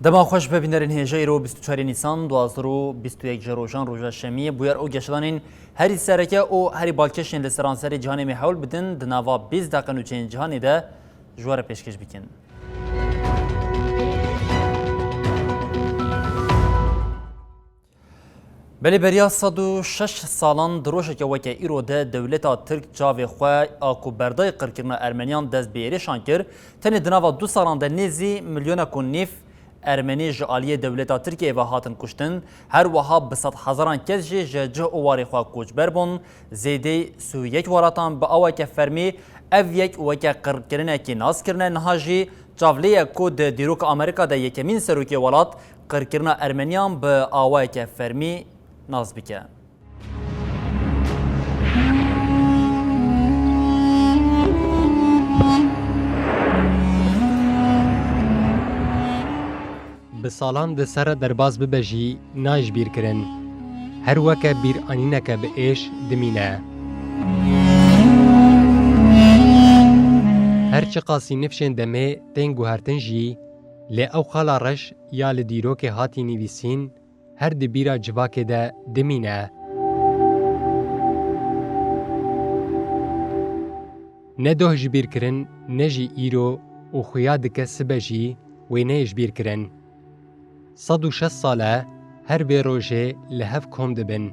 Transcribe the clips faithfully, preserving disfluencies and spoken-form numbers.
Dema xweş be bînerên hêja, îro bîst û çarê Nîsan, duwazdeh û bîst û yek ji rojan, roja şemiyê. Bûyer û geşedanên herî sereke û herî balkêş ên li seranserê cîhanê me hewl bidin, di nava bîst deqe nûçeyên cîhanê de ji we re pêşkêş bikin. Belê, beriya sed û şeş salan di rojeke weke îro de dewleta Tirk çavê xwe a ku berdayê qirkirina Ermeniyan dest bi êrişan kir, tenê di nava du salan de nêzî milyonek û nîv Ermenî ji aliyê dewleta Tirkiyeyê ve hatin kuştin, her wiha bi sedhezaran kes jî ji cih û warê xwe koçber bûn, zêdeyî sî û yek welatan bi aweke fermî ev yek weke qirkirinekî nas kirine, niha jî çav lê ye ku di dîroka Amerîka de yekemîn serokê welat qirkirina Ermeniyan bi awayeke fermî nas bike. Bi salan di ser re derbas bibe jî, nayê ji bîr kirin. Her weke bîranîneke bi êş dimîne. Her çiqasî nifşên demê tên guhertin jî, lê ew xala reş ya li dîrokê hatî nivîsîn, her di bîra civakê de dimîne. Ne doh ji bîr kirin, ne jî îro û xuya dike sibe jî wê neyê ji bîr kirin. Sed û şeş sal e, her vê rojê li hev kom dibin.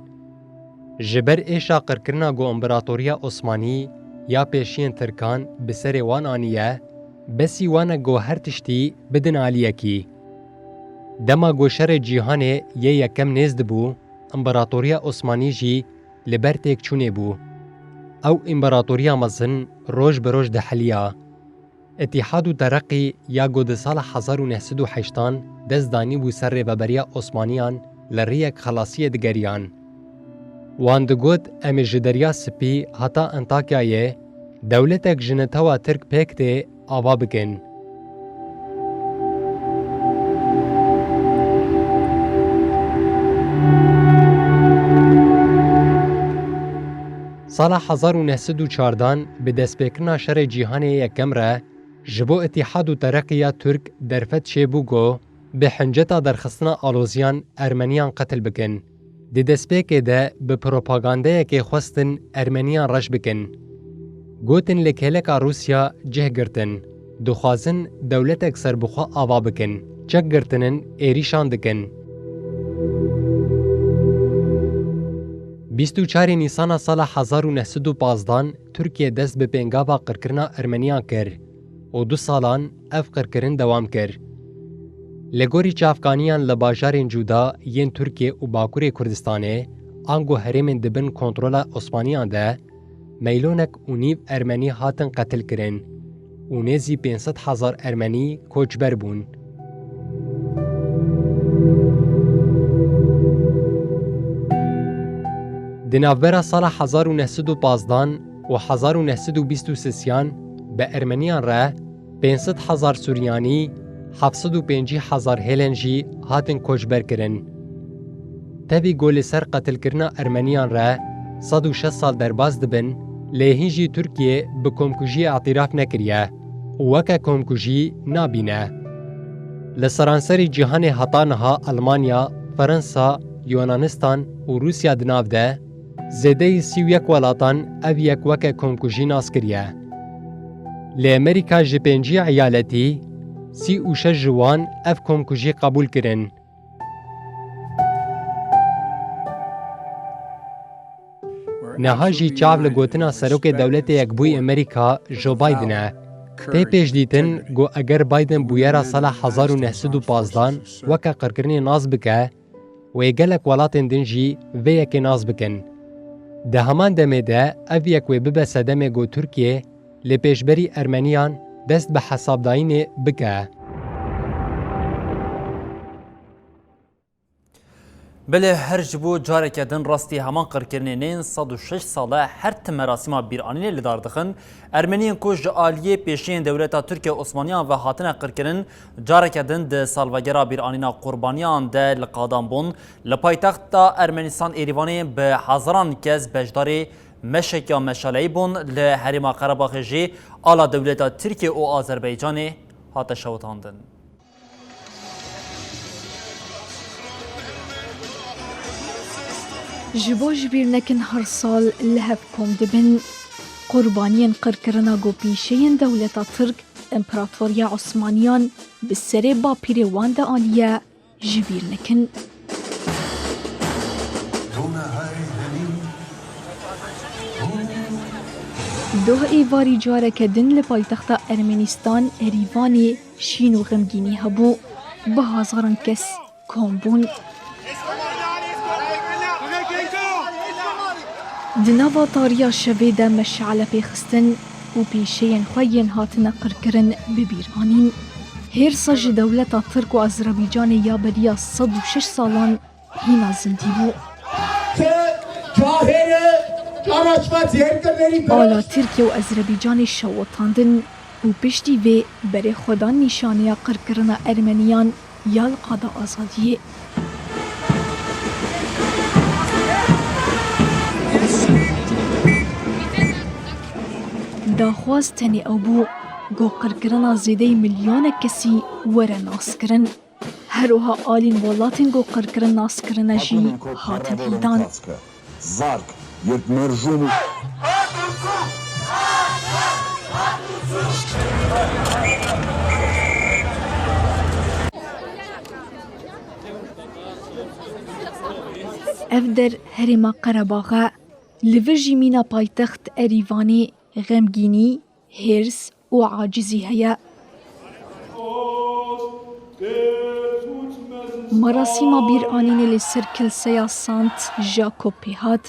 Ji ber êşa qirkirina ku Împaratoriya Osmanî ya pêşiyên Tirkan bi serê wan aniye, besî wan e ku her tiştî bidin aliyekî. Dema ku şerê cîhanê yê yekem nêz dibû, Împaratoriya Osmanî jî li ber têkçûnê bû. Ew împaratoriya mezin roj bi roj diheliya. Îtîhad û Tereqî ya ku di sala hezar û neh sed û heştan dest danîbû ser rêveberiya Osmaniyan, li riyek xelasiyê digeriyan. Wan digot, em ê ji Derya Spî heta Antakyayê dewletek ji netewa Tirk pêk tê ava bikin. Sala hezar û neh sed û çardan bi destpêkirina şerê cîhanê yekem re ji bo Îtîhad û Tereqiya Tirk derfet çêbû ku bi hinceta derxistina aloziyan Ermeniyan qetil bikin. Di destpêkê de bi propagandeyekê xwestin Ermeniyan reş bikin. Gotin li kêleka Rûsya cih girtin. Dixwazin dewletek serbixwe ava bikin. Çek girtinin, êrîşan dikin. Bîst û çarê Nîsana sala hezar û neh sed û pazdan Tirkiye dest bi pêngava qirkirina Ermeniyan kir û du salan ev qirkirin dewam kir. Li gorî çavkaniyan li bajarên cuda yên Tirkiye û Bakurê Kurdistanê, ango herêmên di bin kontrola Osmaniyan de, meylonek û nîv Ermenî hatin qetil kirin û nêzî pênc sed hezar Ermenî koçber bûn. Di navbera sala hezar û neh sed û pazdan û hezar û neh sed û bîst û sêyan bi Ermeniyan re pênc sed hezar Suryanî, heft sed û pêncî hezar hêlên jî hatin koçber kirin. Tevî ku li ser qetilkirina Ermeniyan re sed û şeş sal derbas dibin, lê hîn jî Tirkiye bi komkujiyê îtiraf nekiriye û weke komkujî nabîne. Li seranserî cîhanê heta niha Elmanya, Fransa, Yunanistan û Rûsya di nav de, zêdeyî sî û yek welatan ev yek weke komkujî nas kiriye. Li Amerîka ji pêncî eyaletî sî û şeş ji wan ev komkujî qebûl kirin. Niha jî çav li gotina Serokê Dewletê Yekbûyî Amerîka Joe Biden e. Tê pêşdîtin ku eger Biden bûyera sala hezar û neh sed û pazdan weke qirkirinê nas bike, wê gelek welatên din jî vê yekê nas bikin. Di heman demê de ev yek wê bibe sedemê ku Tirkiye li pêşberî Ermeniyan dest bi hesabdayînê bike. Belê, her ji bo careke din rastî heman qirkirinên sed û şeş sal e, her tim merasîma bîranînê li dar dixin. Ermeniyên ku ji aliyê pêşiyên dewleta Tirk û Osmaniyan ve hatine qirkirin, careke din di salvegera bîranîna qurbaniyan de li qadan bûn. Li paytexta Ermenistan Êrîvanê bi hezaran kes beşdarî meşeke meşaleyî bûn. Li Herêma Qerebaxê jî ala dewleta Tirkiye û Azerbaycanê hate şewitandin. Ji bo ji bîr nekin, her sal li hev kom dibin. Qurbaniyên qirkirina ku pîşeyên dewleta Tirk, Împaratoriya Osmaniyan, bi serê bapîrê wan de aniye, ji bîr nekin. Doh êvarî careke din li paytexta Ermenistan, Erîvanê, şîn û xemgînî hebû. Bi hezaran kes kom bûn. Di nava tariya şevê de meşale pêxistin û pîşeyên xwe yên hatine qirkirin bi bîr anîn. Hêrsa ji dewleta Tirk û Azerbaycanê ya beriya sed û şeş salan hîna zindî bû. Ke cahêre canaşma zêr kirnenî Ala Tirkiye û Azerbaycanê şewitandin û piştî vê berê xwe dan nîşaneya qirkirina Ermeniyan ya li qada azadiyê. Daxwaz tenê ew bû, ku qirkirina zêdeyî milyonek kesî were naskirin. Her wiha alîn welatên ku qirkirin naskirine jî hatin hîndan. Zark, yirtmerjûn û Ev der herêma Qerebax e. Li vir jî mîna paytext Erîvanê, xemgînî, hêrs û acizî heye. Merasîma bîranînê li ser kilseya Sant Jakob pê hat.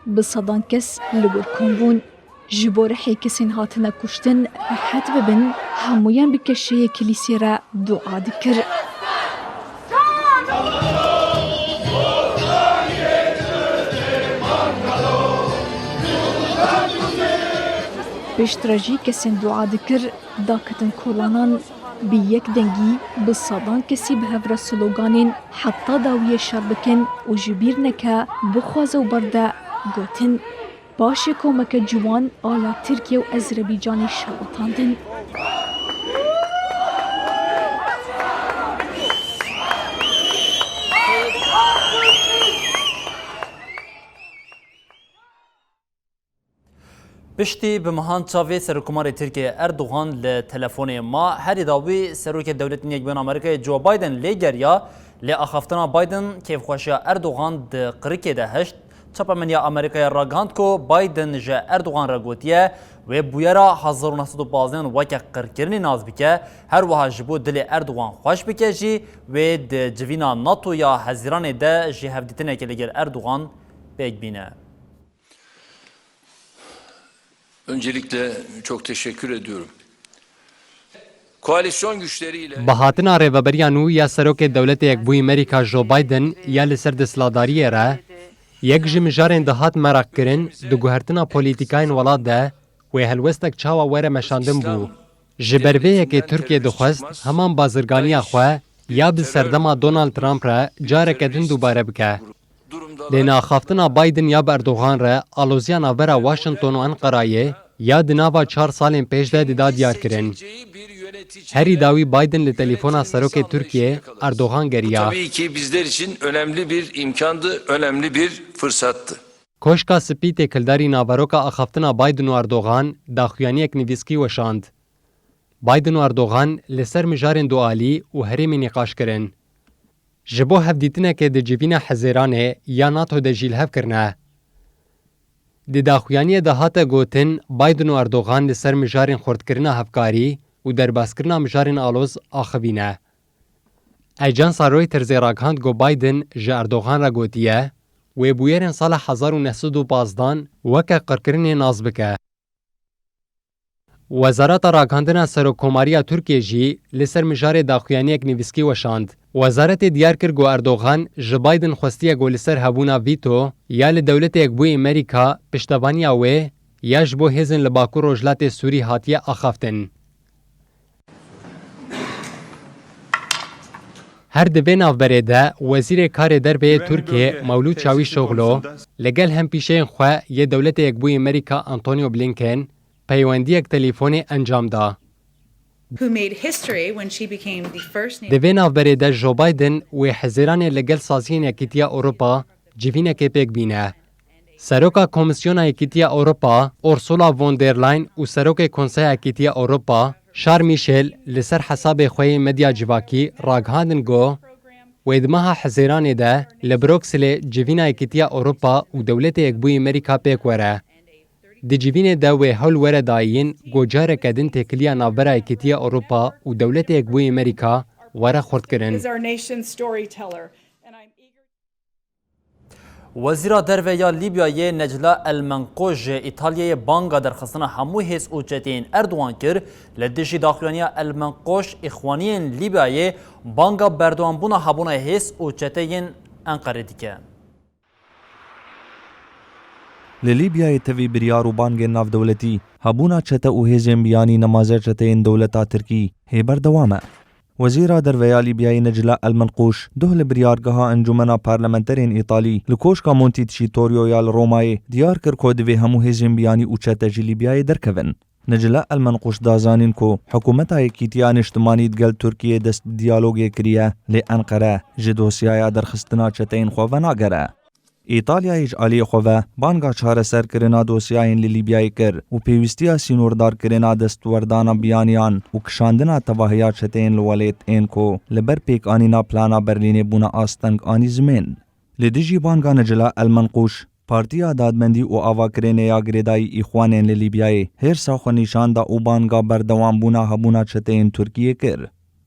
Bi sedan kes li wir kom bûn. Ji bo rihê kesên hatine kuştin rehet bibin, hemûyan bi keşeyê kilîsê re dua dikir. Piştre jî kesên dua dikir daketin kolanan, bi yek dengî bi sedan kesî bi hev re sloganên "Heta dawiyê şer bikin" û "Ji bîr neke, bixwaze û berde" gotin. Paşê komeke ciwan ala Tirkiye û Ezerbaycanê şewitandin. Piştî bi mehan çavê Serokkomarê Tirkiyê Erdogan li telefonê ma, herî dawî Serokê Dewletên Yekbûyî Amerîkayê Joe Biden lê geriya, lê axaftina Biden kêfxweşiya Erdogan di qirikê de hişt. Çapemeniya Amerîkayê ragihand ku Biden ji Erdogan re gotiye, wê bûyera hezar û neh sed û pazdeh weke qirkirinê nas bike, her wiha ji bo dilê Erdogan xweş bike jî, wê di civîna NATO ya Hezîranê de jî hevdîtinekê li gel Erdogan pêk bîne. Öncelikle çok teşekkür ediyorum. Koalisyon güçleriyle Bi hatina rêveberiya nû ya Serokê Dewletê Yekbûyî Amerîka Joe Biden ya li ser desthilatdariyê re, yek ji mijarên dihat meraq kirin, di guhertina polîtîkayên welat de wê helwestek çawa were meşandin bû. Ji ber vê yekê Tirkiye dixwest heman bazirganiya xwe ya bi serdema Donald Trump re careke din dubare bike. Lê axaftina Biden ya bi Erdogan re aloziya navbera Washington û Enqerayê ya di nava çar salên pêş de dida diyar kirin. Herî dawî Biden li telefona serokê Tirkiyê Erdogan geriya. Tabii ki bizler için önemli bir imkandı, önemli bir fırsattı. Koşka Spî têkildarî naveroka axaftina Biden û Erdogan daxuyaniyek nivîskî weşand. Biden û Erdogan li ser mijarên dualî û herêmê nîqaş kirin. Ji bo hevdîtinekê di civîna Hezêranê ya NATO de jî li hev kirine. Di daxuyaniyê de hate gotin, Biden û Erdogan li ser mijarên xurtkirina hevkarî û derbaskirina mijarên aloz axivîne. Ajansa Reutersê ragihand ku Biden ji Erdogan re gotiye, wê bûyerên sala hezar û neh sed û pazdan weke qirkirinê nas bike. Wezareta Ragihandina Serokkomariya Tirkiyê jî li ser mijarê daxuyaniyek nivîskî weşand. Wezaretê diyar kir ku Erdogan ji Biden xwestiye ku li ser hebûna vîto ya li Dewletê Yekbûyî Amerîka piştevaniya wê ya ji bo hêzên li Bakur Rojhilatê Sûrî hatiye axaftin. Her di vê navberê de Wezîrê Karê Derve yê Tirkiyê Mewlût Çawîşoglu li gel hempîşeyên xwe yê Dewletê Yekbûyî Amerîka Antonio Blinken peywendiyek telîfonê encam da. Who made history when she became the first Di vê navberê de Joe Biden wê Hezêranê li gel saziyên Yekîtiya Ewropa civînekê pêk bîne. Seroka Komîsyona Yekîtiya Ewropa Ursula von der Leyen û Serokê Konseya Yekîtiya Ewropa Charles Michel li ser hesabê xwe yê medya civakî ragihandin ku wê di meha Hezêranê de li Brukselê civîna Yekîtiya Ewropa û Dewletê Yekbûyî Amerîka pêk were. Di civînê de wê hewl were dayîn ku careke din têkiliya navbera Yekîtiya Ewropa û Dewletê Yekbûyî Amerîka were xurtkirin. Is our nation's storyteller, and I'm eager Wezîra Derve ya Lîbyayê Necla El Menqoş ji Îtalyayê banga derxistina hemû hêz û çeteyên Erdogan kir, li dijî daxuyaniya El Menqoş, Îxwaniyên Lîbyayê banga berdewambûna hebûna hêz û çeteyên Enqerê dike. Li Lîbyayê tevî biryar û bangên navdewletî, hebûna çete û hêzên biyanî nemaze çeteyên dewleta Tirkî hê berdewam e. Wezîra Derve ya Lîbyayê Necla El Menqûş duh li biryargeha Encûmena Parlamenterên Îtalî li Koşka Montecitorio ya li Romayê diyar kir ku divê hemû hêzên biyanî û çete ji Lîbyayê derkevin. Necla El Menqûş da zanîn ku Hikûmeta Yekîtiya Niştimanî digel Tirkiyê dest bi diyalogê kiriye, lê Enqere ji dosyaya derxistina çeteyên xwe venagere. Îtalyayê ji aliyê xwe ve banga çareserkirina dosyayên li Lîbyayê kir û pêwîstiya sînordarkirina destwerdana biyaniyan û kişandina tevahiya çeteyên li welêt ên ku li ber pêkanîna plana Berlînê bûne asteng anî zimên. Li dijî banga Necla El Menqûş, Partiya Dadmendî û Avakirinê ya Girêdayî Îxwanên li Lîbyayê hêrsa xwe nîşan da û banga berdewambûna hebûna çeteyên Tirkiyê kir.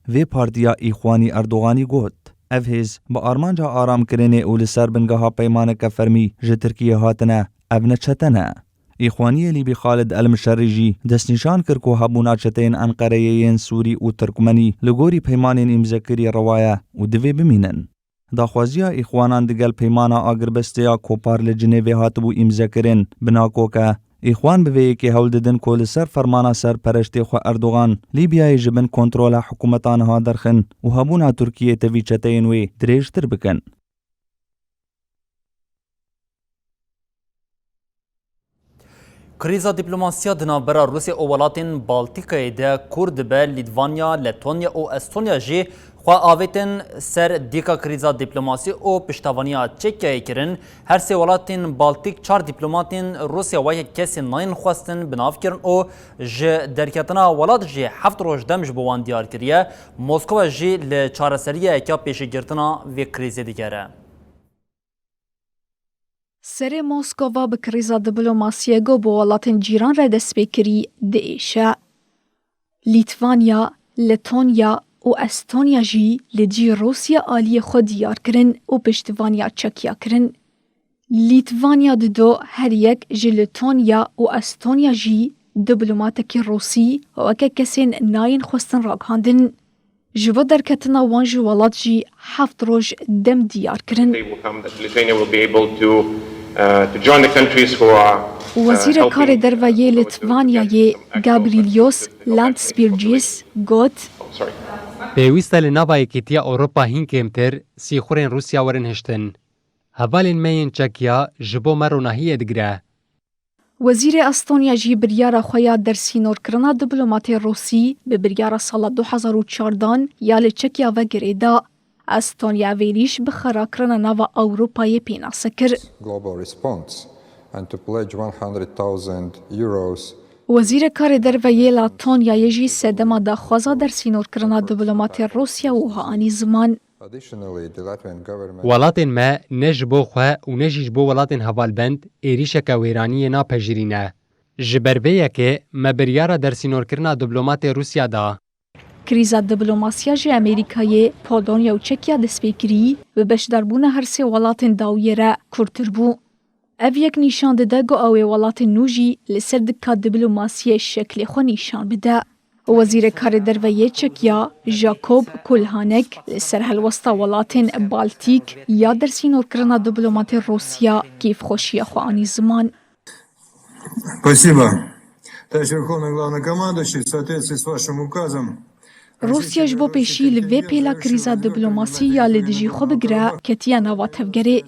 Vê partiya Îxwanî Erdoganî got, ev hêz bi armanca aramkirinê û li ser bingeha peymaneke fermî ji Tirkiyê hatine, ev ne çete ne. Îxwaniyê Lîbî Xalid El Mişerî jî destnîşan kir ku hebûna çeteyên Enqereyê yên Sûrî û Tirkmenî li gorî peymanên îmzekirî rewa ye û divê bimînin. Daxwaziya Îxwanan digel peymana agirbestê ya Kopar li Cinêvê hatibû îmzekirin, bi nakok e. Îxwan bi vê yekê hewl didin ku li ser fermana serpereştê xwe Erdogan Lîbyayê ji bin kontrola hikûmeta niha derxin û hebûna Tirkiyê tevî çeteyên wê dirêjtir bikin. Krîza dîplomasiya di navbera Rûsya û welatên Baltîkayê de kûr dibe, Lîtvanya, Letonya û Estonya jî xwe avêtin ser dîka krîza dîplomasî û piştevaniya Çekyayê kirin. Her sê welatên Baltîk çar dîplomatên Rûsya weke kesên nayên xwestin bi nav kirin û ji derketina welat jî heft roj dem ji bo wan diyar kiriye. Moskova jî li çareseriyeke pêşîgirtina vê krîzê digere. Serê Moskova bi krîza diplomasiyê ku bi welatên cîran re dest pê kirî diêşe. Lîtvanya, Letonya û Estonya jî li cî Rûsya aliyê xwe diyar kirin û piştevaniya Çekya kirin. Lîtvanya dido her yek ji Letonya û Estonya jî diplomatekî Rûsî weke kesên nayên xwestin ragihandin. Ji bo derketina wan ji welat jî heft roj dem diyar kirin. They will come, that Lithuania will be able to, uh, to join the countries who are, uh, Wezîrê Karê Derve yê Litvanyayê Gabrielios Landsbergis got, Pêwîst e li nava Yekîtiya Ewropa hîn kêmtir sîxurên Rûsya werin hiştin. Hevalên me yên Çekya ji bo me ronahiyê digire. Wezîrê Estonya jî biryara xwe ya dersînorkirina diplomatê Rûsî bi biryara sala du hezar û çardan ya li Çekya ve girê da. Estonya vêrîş bi xerakirina nava Ewropayê pênase kir. Global response and to pledge one hundred thousand euros. Wezîrê Karê Derve yê Letonyayê jî sedema daxwaza dersînorkirina diplomatê Rûsya wiha anî ziman. Additionally, the Latvian government Welatên me ne ji bo xwe û ne jî ji bo welatên hevalbend êrîşeke wêraniyê napejirîne. Ji ber vê yekê me biryara dersînorkirina diplomatê Rûsya da. Krîza diplomasiya ji Amerîkayê, Polonya û Çekya dest pê kirî, bi beşdarbûna her sê welatên dawiyê re kûrtir bû. Ev yek nîşan dide ku ew ê welatên nû jî li ser dika diplomasiyê şeklê xwe nîşan bide. Wezîrê Karê Derve yê Çekiya, Jakob Kulhanek, li ser helwesta welatên Baltîk ya dersînorkirina diplomatê Rûsya kêfxweşiya xwe anî ziman. Спасибо. Товарищ Верховный Главнокомандующий, в соответствии с вашим указом, Rûsya ji bo pêşî li vê pêla krîza diplomasî ya li dijî xwe bigire, ketiye nava tevgerê.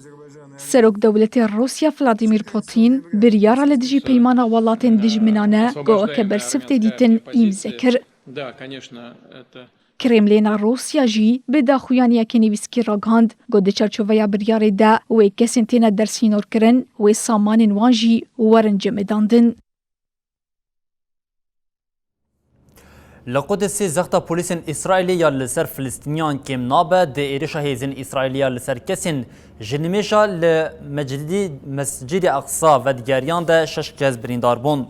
Serok dewletê Rûsya Vladimir Putin biryara li dijî peymana welatên dijminane ku weke bersiv tê dîtin îmze kir. Kremlêna Rûsya jî bi daxuyaniyeke nivîskî ragihand ku di çarçoveya biryarê de wê kesên têne dersînorkirin, wê samanên wan jî werin cemidandin. Li Qudisê zexta polîsên Îsraîlê ya li ser Filistîniyan kêm nabe, di êrişa hêzên Îsraîlê ya li ser kesên ji nimêja li mecdî-, Mescîdê Aqsa vedigeriyan de şeş kes birîndar bûn.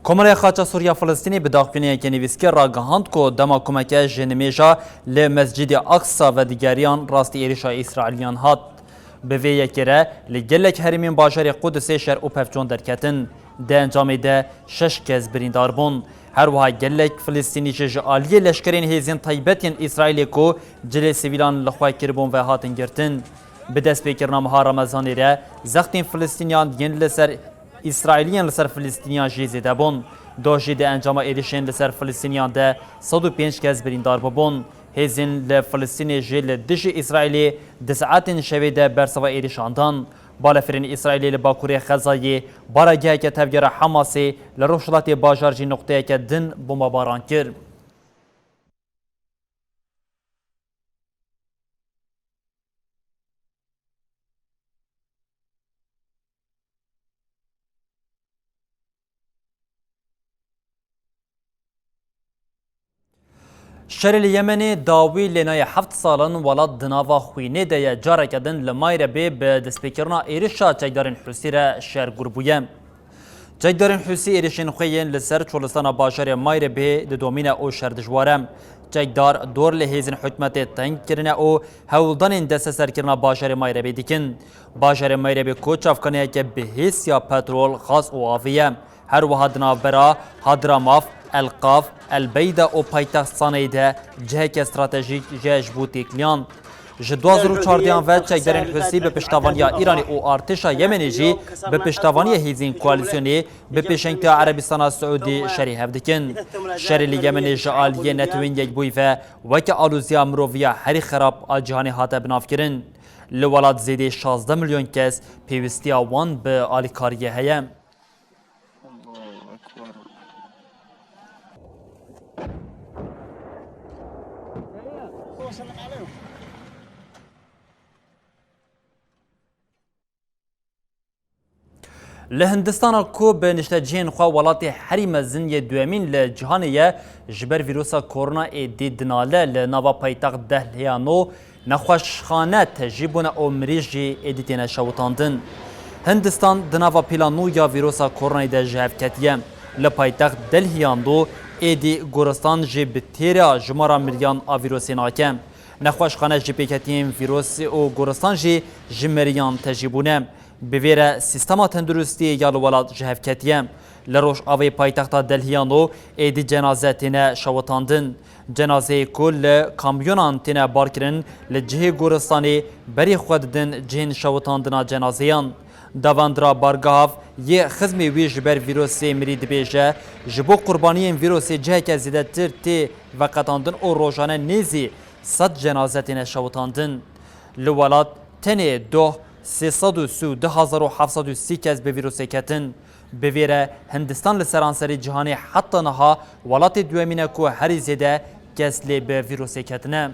Komeleya Xaça Sûriya Filistînê bi daxuyaniyeke nivîskê ragihand ku dema komeke ji nimêja li Mescîdê Aqsa vedigeriyan rastî êrişa Îsraîliyan hat. Bi vê yekê re li gelek herêmên bajarê Qudusê şer û pevçûn derketin. Di encamê de şeş kes birîndar bûn. Her wiha gelek Filistînî jî ji aliyê leşkerên hêzên taybet yên Îsraîlê ku cilê sivîlan li xwe kiribûn ve hatin girtin. Bi destpêkirina meha Remezanê re zextên Filistîniyan yên li ser Îsraîliyên li ser Filistîniyan jî zêde bûn. Doh jî di encama êrişên li ser Filistîniyan de sed û pênc kes birîndar bibûn. Hêzên li Filistînê jî li dijî Îsraîlê di saetên şevê de bersava êrişan dan. Balefirên Îsraîlê li bakurê Xezayê, barageheke tevgera Hamasê, li rojhilatê bajar jî nuqteyeke din bombebaran kir. Şerê li Yemenê dawî lê nayê heft sal in, welat di nava xwînê de ye. Careke din li Mayrebê bi destpêkirina êrişa çekdarên Husî re şer gûr bûye. Çekdarên Husî êrişên xwe yên li ser çolistana bajarê Mayrebê didomîne û şer dijwar e. Çekdar dor li hêzên hikûmetê teng kirine û hewldanên desteserkirina bajarê Mayrebê dikin. Bajarê Mayrebê ku çavkaniyeke bi hêz ya petrol, gaz û avê ye. Her wiha di navbera Hadramaf, El Qaf, El Beyda û paytext Saneyê de ciheke stratejîk ye ji bo têkiliyan. Ji du hazar û çardehan ve çekdarên Husî bi piştavaniya Îranê û artêşa Yemenê jî bi piştavaniya hêzên koalîsyonê bi pêşengtiya Erebistana Siûdî şerê hev dikin. Şerê li Yemenê ji aliyê Netewên Yekbûyî ve weke aloziya miroviya herî xerab a cîhanê hate binavkirin. Li welat zêdê şazdeh milyon kes pêwîstiya wan bi alîkariyê heye. Li Hindistana ku bi niştecihên xwe welatê herî mezin yê duyemîn li cîhanê ye, ji ber vîrusa korona êdî dinale. Li nava paytext Delhiya nû nexweşxane tejî bûne û mirî jî êdî têne şewitandin. Hindistan di nava pîla nû ya vîrusa koronayê de ji hev ketiye. Li paytext Delhiya nû êdî goristan jî bi têra jimara miriyan a vîrusê nake. Nexweşxane ji pêketiyên vîrusê û goristan jî ji meriyan tejî bûne. Bi vê re sîstema tenduristiyê ya li welat ji hev ketiye. Li rojavayê paytexta Delhiya nû êdî cenaze têne şewitandin. Cenazeyê ku li kamyonan têne barkirin, li cihê goristanê berê xwe didin cihên şewitandina cenazeyan. Davendira Bargahav yê xizmê wî ji ber vîrusê mirî dibêje, ji bo qurbaniyên vîrusê ciheke zêdetir tê veqetandin û rojane nêzî sed cenaze têne şewitandin. Li welat tenê doh sê sed û sî û du hezar û heft sed û sî kes bi vîrusê ketin. Bi vê re Hindistan li seranserê cîhanê heta niha welatê duyemîn e ku herî zêde kes lê bi vîrusê ketine.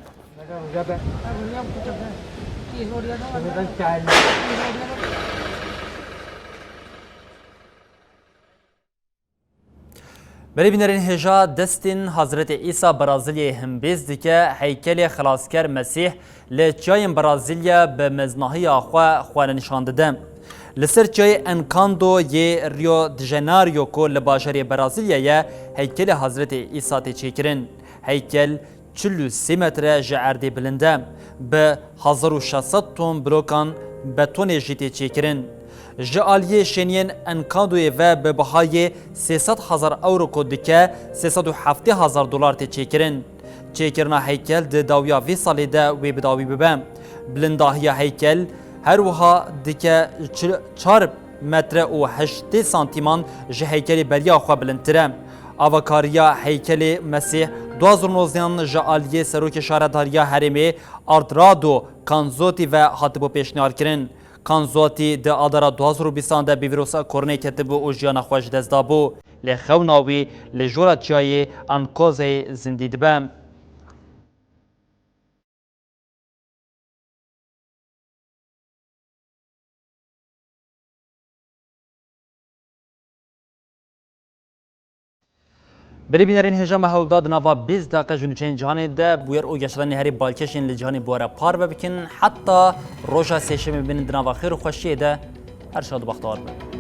Belê bînerên hêja, destên Hazretê Îsa Brazilyayê himbêz dike, heykelê Xilasker Mesîh li çiyayên Brazilya bi meznahiya xwe xwe nîşan dide. Li ser çiyayê Encanto yê Rio de Janeiro ku li bajarê Brazilyayê ye, heykelê Hazretê Îsa tê çêkirin. Heykel çil û sê metre ji erdê bilind e. Bi hezar û şeş sed ton blokan betonê jî tê çêkirin. Ji aliyê şêniyên Enkadoyê ve bi bihayê sê sed hezar ewro ku dike sê sed û heftê hezar dolar tê çêkirin. Çêkirina heykel di dawiya vê salê de wê bi dawî bibe. Bilindahiya heykel her wiha dike çi-, çar metre û heştê santîman ji heykelê beriya xwe bilindtir e. Avakariya heykelê Mesîh du hazar û nozdeh ji aliyê Serokê Şaredariya Herêmê Artrado Kanzoti ve hatibû pêşniyarkirin. Kanzoti di Adara du hazar û bîstan de bi vîrusa koronayê ketibû û jiyana xwe ji dest dabû. Lê xewna wî li jora çiyayê Ankozê zindî dibe. Belê bînerên hêja me hewl da di nava bîst deqe ji nûçeyên cîhanê de bûyer û geşedanên herî balkêş yên li cîhanê bi we re parve bikin. Heta roja sêşemê bibînin di nava xêr û xweşiyê de. Her şad û bextewar bin.